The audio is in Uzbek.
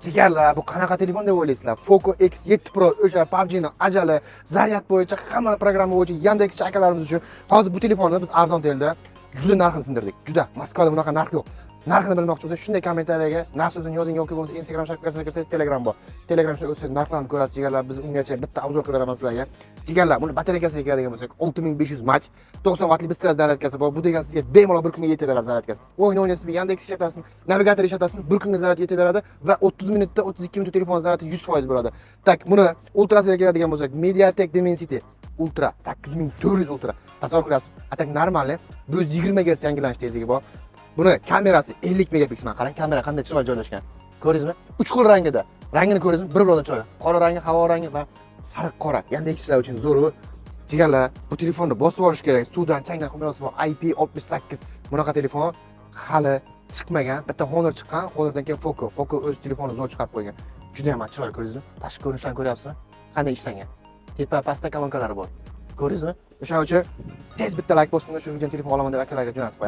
Jigarlar, bu qanaqa telefon deb o'ylaysizlar? Poco X7 Pro, o'sha PUBG'ni ajali, zaryad bo'yicha, hamma programma bo'yicha Yandex akalarimiz uchun hozir bu telefonni biz arzon telda juda narxini sindirdik. Juda. Moskvada bunaqa narx yo'q. Narxini bilmoqchi bo'lsangiz, shunday kommentariyaga narx so'zini yozing yoki bo'lmasa Instagram sahifasiga kirsangiz, Telegram bor. Telegram shunda o'tsangiz, narxlarni ko'rasiz, jigarlar. Biz ungacha bitta обзор qilib beraman sizlarga. Jigarlar, buni batareykasiga keladigan bo'lsak, 6500 mAh, 90 vatli быстрая zaryadkasi bor. Bu degan sizga bemalol bir kunga yetib beradi zaryadkasi. O'yin o'ynaysizmi, Yandex ishlatasizmi, navigator ishlatasizmi, bir kunga zaryad yetib beradi va 30 minutda, 32 minutda telefon zaryadi 100% bo'ladi. Так, buni ultrasiga keladigan bo'lsak, MediaTek Dimensity Ultra 8400 Ultra. Tasavvur qilyapsiz. А так нормальный 120 Hz yangilanish tezligi bor. Buni kamerasi 50 megapiksel. Mana qarang, kamera qanday chiroyli joylashgan. Ko'rdingizmi? Uch xil rangida. Rangini ko'rdingizmi? Bir-biridan chiroyli. Qora rangi, havo rangi va sariq qora. Yandexchilar uchun zo'r. Jigarlar, bu telefonni bosib olish kerak. Suvdan, changdan himoyasi bor. IP68. Bunaqa telefon hali chiqmagan. Bitta Honor chiqqan, Honordan keyin Poco. Poco o'z telefonni zo'r chiqarib qo'ygan. Juda ham chiroyli, ko'rdingizmi? Tashqi ko'rinishdan ko'ryapsizmi? Qanday ishlangan. Tepa, pastda kolonkalari bor. Ko'rdingizmi? O'shaning uchun tez bitta like bosib, shu videoni telefon olaman deb akalarga jo'natib qo'ying.